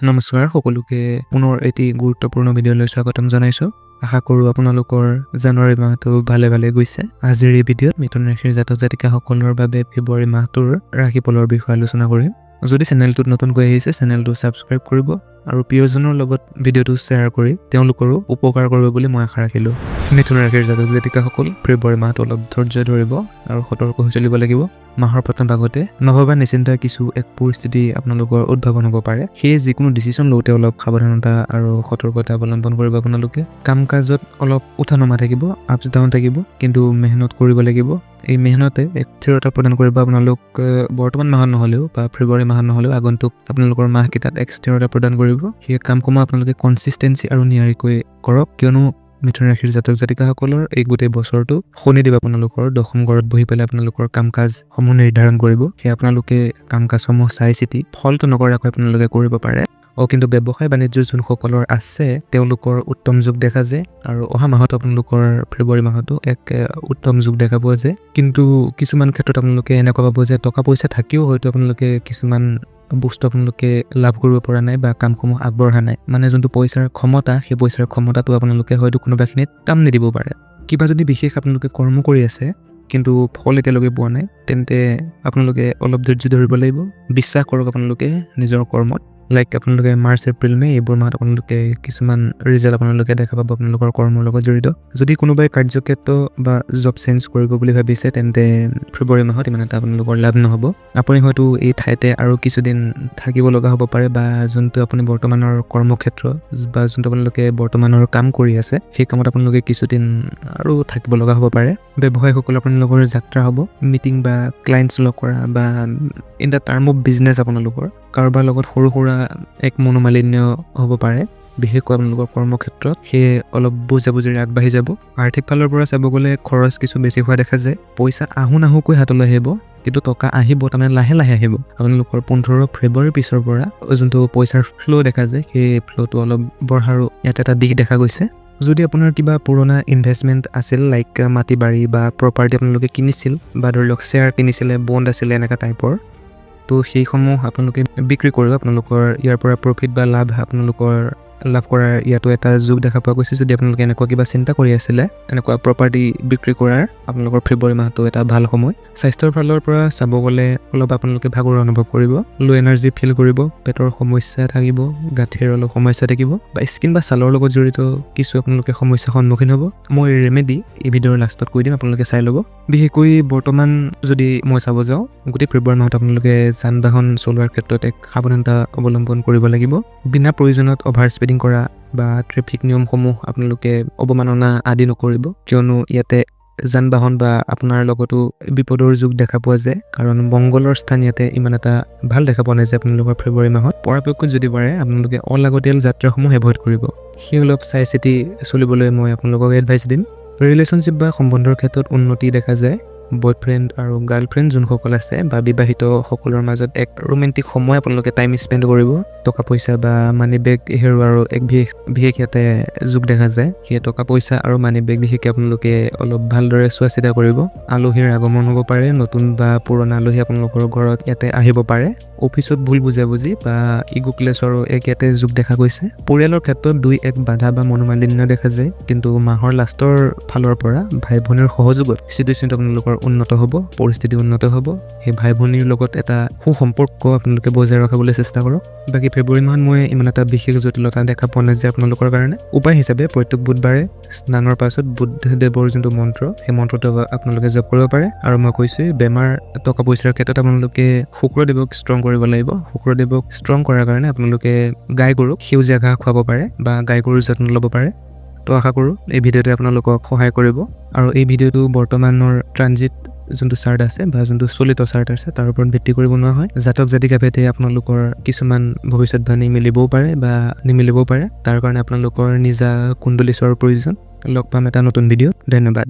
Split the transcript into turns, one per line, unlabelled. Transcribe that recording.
নমস্কাৰ সকলোকে, পুনৰ এটি গুৰুত্বপূৰ্ণ ভিডিঅ'লৈ স্বাগতম জনাইছোঁ। আশা কৰোঁ আপোনালোকৰ জানুৱাৰী মাহটো ভালে ভালে গৈছে। আজিৰ এই ভিডিঅ'ত মিথুন ৰাশিৰ জাতক জাতিকাসকলৰ বাবে ফেব্ৰুৱাৰী মাহটোৰ ৰাশিফলৰ বিষয়ে আলোচনা কৰিম। যদি চেনেলটোত নতুনকৈ আহিছে, চেনেলটো ছাবস্ক্ৰাইব কৰিব আৰু প্ৰিয়জনৰ লগত ভিডিঅ'টো শ্বেয়াৰ কৰি তেওঁলোকৰো উপকাৰ কৰিব বুলি মই আশা ৰাখিলোঁ। মিথুন ৰাশিৰ জাতক জাতিকাসকল, ফেব্ৰুৱাৰী মাহটো অলপ ধৈৰ্য ধৰিব আৰু সতৰ্ক হৈ চলিব লাগিব। মাহৰ প্ৰথম ভাগতে নভবা নিচিন্তা কিছু এক পৰিস্থিতি আপোনালোকৰ উদ্ভাৱন হ'ব পাৰে। সেয়ে যিকোনো ডিচিশ্যন লওঁতে অলপ সাৱধানতা আৰু সতৰ্কতা অৱলম্বন কৰিব আপোনালোকে। কাম কাজত অলপ উঠা নমা থাকিব, আপছ ডাউন থাকিব, কিন্তু মেহনত কৰিব লাগিব। এই মেহনতে এক স্থিৰতা প্ৰদান কৰিব আপোনালোক বৰ্তমান মাহত নহ'লেও বা ফেব্ৰুৱাৰী মাহত নহ'লেও আগন্তুক আপোনালোকৰ মাহকেইটাত এক স্থিৰতা প্ৰদান কৰিব। সেই কামসমূহ আপোনালোকে কনচিষ্টেঞ্চি আৰু নিয়াৰিকৈ কৰক, কিয়নো মিথুন ৰাশিৰ জাতক জাতিকাসকলৰ এই গোটেই বছৰটো শনিদেৱ আপোনালোকৰ দশম ঘৰত বহি পেলাই আপোনালোকৰ কাম কাজসমূহ নিৰ্ধাৰণ কৰিব। সেয়ে আপোনালোকে কাম কাজসমূহ চাই চিতি ফলটো নকৰাকৈ আপোনালোকে কৰিব পাৰে। কিন্তু ব্যৱসায় বাণিজ্য যোনসকলৰ আছে, তেওঁলোকৰ উত্তম যুগ দেখা যায় আৰু অহা মাহতো আপোনালোকৰ ফেব্ৰুৱাৰী মাহতো এক উত্তম যুগ দেখা পোৱা যায়। কিন্তু কিছুমান ক্ষেত্ৰত আপোনালোকে এনেকুৱা পাব যে টকা পইচা থাকিও হয়তো আপোনালোকে কিছুমান বস্তু আপোনালোকে লাভ কৰিব পৰা নাই বা কামসমূহ আগবঢ়া নাই। মানে যোনটো পইচাৰ ক্ষমতা, সেই পইচাৰ ক্ষমতাটো আপোনালোকে হয়তো কোনোবাখিনিত কাম নিদিব পাৰে। কিবা যদি বিশেষ আপোনালোকে কৰ্ম কৰি আছে, কিন্তু ফল এতিয়ালৈকে পোৱা নাই, তেন্তে আপোনালোকে অলপ ধৈৰ্য ধৰিব লাগিব। বিশ্বাস কৰক আপোনালোকে নিজৰ কৰ্মত। লাইক আপোনালোকে মাৰ্চ, এপ্ৰিল, মে' এইবোৰ মাহত আপোনালোকে কিছুমান ৰিজাল্ট আপোনালোকে দেখা পাব আপোনালোকৰ কৰ্মৰ লগত জড়িত। যদি কোনোবাই কাৰ্যক্ষেত্ৰ বা জব চেঞ্জ কৰিব বুলি ভাবিছে, তেন্তে ফেব্ৰুৱাৰী মাহত ইমান এটা আপোনালোকৰ লাভ নহ'ব। আপুনি হয়তো এই ঠাইতে আৰু কিছুদিন থাকিব লগা হ'ব পাৰে বা যোনটো আপুনি বৰ্তমানৰ কৰ্মক্ষেত্ৰ বা যোনটো আপোনালোকে বৰ্তমানৰ কাম কৰি আছে, সেই কামত আপোনালোকে কিছুদিন আৰু থাকিব লগা হ'ব পাৰে। ব্যৱসায়ীসকল, আপোনালোকৰ যাত্ৰা হ'ব, মিটিং বা ক্লায়েণ্টছ লগ কৰা বা in the term of business আপোনালোকৰ কাৰোবাৰ লগত সৰু সুৰা এক মনোমালিন্য হ'ব পাৰে, বিশেষকৈ আপোনালোকৰ কৰ্মক্ষেত্ৰত। সেয়ে অলপ বুজাবুজিৰে আগবাঢ়ি যাব। আৰ্থিক ফালৰ পৰা চাব গ'লে খৰচ কিছু বেছি হোৱা দেখা যায়। পইচা আহোঁ নাহোকৈ হাতলৈ আহিব, কিন্তু টকা আহিব, তাৰমানে লাহে লাহে আহিব। আপোনালোকৰ 15 ফেব্ৰুৱাৰীৰ পিছৰ পৰা যোনটো পইচাৰ ফ্ল' দেখা যায়, সেই ফ্ল'টো অলপ বঢ়াৰো ইয়াত এটা দিশ দেখা গৈছে। যদি আপোনাৰ কিবা পুৰণা ইনভেষ্টমেণ্ট আছিল, লাইক মাটি বাৰী বা প্ৰপাৰ্টি আপোনালোকে কিনিছিল বা ধৰি লওক শ্বেয়াৰ কিনিছিলে, বণ্ড আছিলে এনেকুৱা টাইপৰ, তো সেইসমূহ আপোনালোকে বিক্ৰী কৰিব। আপোনালোকৰ ইয়াৰ পৰা প্ৰফিট বা লাভ আপোনালোকৰ লাভ কৰাৰ ইয়াতো এটা যুগ দেখা পোৱা গৈছে। যদি আপোনালোকে এনেকুৱা কিবা চিন্তা কৰি আছিলে, এনেকুৱা প্ৰপাৰ্টি বিক্ৰী কৰাৰ, আপোনালোকৰ ফেব্ৰুৱাৰী মাহটো এটা ভাল সময়। স্বাস্থ্যৰ ফালৰ পৰা চাব গ'লে অলপ আপোনালোকে ভাগৰুৱা অনুভৱ কৰিব, ল' এনাৰ্জি ফিল কৰিব, পেটৰ সমস্যা থাকিব, গাঁঠিৰ অলপ সমস্যা থাকিব বা স্কিন বা ছালৰ লগত জড়িত কিছু আপোনালোকে সমস্যাৰ সন্মুখীন হ'ব। মই ৰেমেডি এই ভিডিঅ'ৰ লাষ্টত কৈ দিম, আপোনালোকে চাই ল'ব। বিশেষকৈ বৰ্তমান যদি মই চাব যাওঁ, গোটেই ফেব্ৰুৱাৰী মাহত আপোনালোকে যান বাহন চলোৱাৰ ক্ষেত্ৰত এক সাৱধানতা অৱলম্বন কৰিব লাগিব। বিনা প্ৰয়োজনত অভাৰ স্পীডিং কৰা বা ট্ৰেফিক নিয়মসমূহ আপোনালোকে অৱমাননা আদি নকৰিব, কিয়নো ইয়াতে যান বাহন বা আপোনাৰ লগতো বিপদৰ যুগ দেখা পোৱা যায়, কাৰণ মংগলৰ স্থান ইয়াতে ইমান এটা ভাল দেখা পোৱা নাযায় আপোনালোকৰ ফেব্ৰুৱাৰী মাহত। পৰাপক্ষত যদি পাৰে, আপোনালোকে অলাগতিয়াল যাত্ৰাসমূহ এভইড কৰিব। সেই অলপ চাই চিতি চলিবলৈ মই আপোনালোকক এডভাইচ দিম। ৰিলেশ্যনশ্বিপ বা সম্বন্ধৰ ক্ষেত্ৰত উন্নতি দেখা যায়। বয়ফ্ৰেণ্ড আৰু গাৰ্লফ্ৰেণ্ড যোনসকল আছে বা বিবাহিতসকলৰ মাজত এক ৰোমেণ্টিক সময় আপোনালোকে টাইম স্পেণ্ড কৰিব। টকা পইচা বা মানি বেগ হেৰুৱাৰো এক বিশেষ বিশেষ ইয়াতে যুগ দেখা যায়। সেই টকা পইচা আৰু মানি বেগ বিশেষকৈ আপোনালোকে অলপ ভালদৰে চোৱা চিতা কৰিব। আলহীৰ আগমন হ'ব পাৰে, নতুন বা পুৰণা আলহী আপোনালোকৰ ঘৰত ইয়াতে আহিব পাৰে। অফিচত ভুল বুজাবুজি বা ইগো ক্লেছৰো এক ইয়াতে যুগ দেখা গৈছে। পৰিয়ালৰ ক্ষেত্ৰত দুই এক বাধা বা মনোমালিন্য দেখা যায়, কিন্তু মাহৰ লাষ্টৰ ফালৰ পৰা ভাই ভনীৰ সহযোগত চিটুৱেশ্যনটো আপোনালোকৰ উন্নত হ'ব, পৰিস্থিতি উন্নত হ'ব। সেই ভাই ভনীৰ লগত এটা সুসম্পৰ্ক আপোনালোকে বজাই ৰাখিবলৈ চেষ্টা কৰক। বাকী ফেব্ৰুৱাৰী মাহত মই ইমান এটা বিশেষ জটিলতা দেখা পোৱা নাযায় আপোনালোকৰ কাৰণে। উপায় হিচাপে প্ৰত্যেক বুধবাৰে স্নানৰ পাছত বুদ্ধদেৱৰ যোনটো মন্ত্ৰ, সেই মন্ত্ৰটো আপোনালোকে জপ কৰিব পাৰে। আৰু মই কৈছোঁৱেই, বেমাৰ, টকা পইচাৰ ক্ষেত্ৰত আপোনালোকে শুক্ৰদেৱক ষ্ট্ৰং কৰিব লাগিব। শুক্ৰদেৱক ষ্ট্ৰং কৰাৰ কাৰণে আপোনালোকে গাই গৰুক সেউজীয়া ঘাঁহ খুৱাব পাৰে বা গাই গৰুৰ যত্ন ল'ব পাৰে। তো আশা কৰোঁ এই ভিডিঅ'টোৱে আপোনালোকক সহায় কৰিব। আৰু এই ভিডিঅ'টো বৰ্তমানৰ ট্ৰানজিট যোনটো চাৰ্ট আছে বা যোনটো চলিত চাৰ্ট আছে, তাৰ ওপৰত ভিত্তি কৰি বনোৱা হয়। জাতক জাতিকা ভেদে আপোনালোকৰ কিছুমান ভৱিষ্যতবাণী মিলিবও পাৰে বা নিমিলিবও পাৰে। তাৰ কাৰণে আপোনালোকৰ নিজা কুণ্ডলী চোৱাৰ প্ৰয়োজন। লগ পাম এটা নতুন ভিডিঅ'ত। ধন্যবাদ।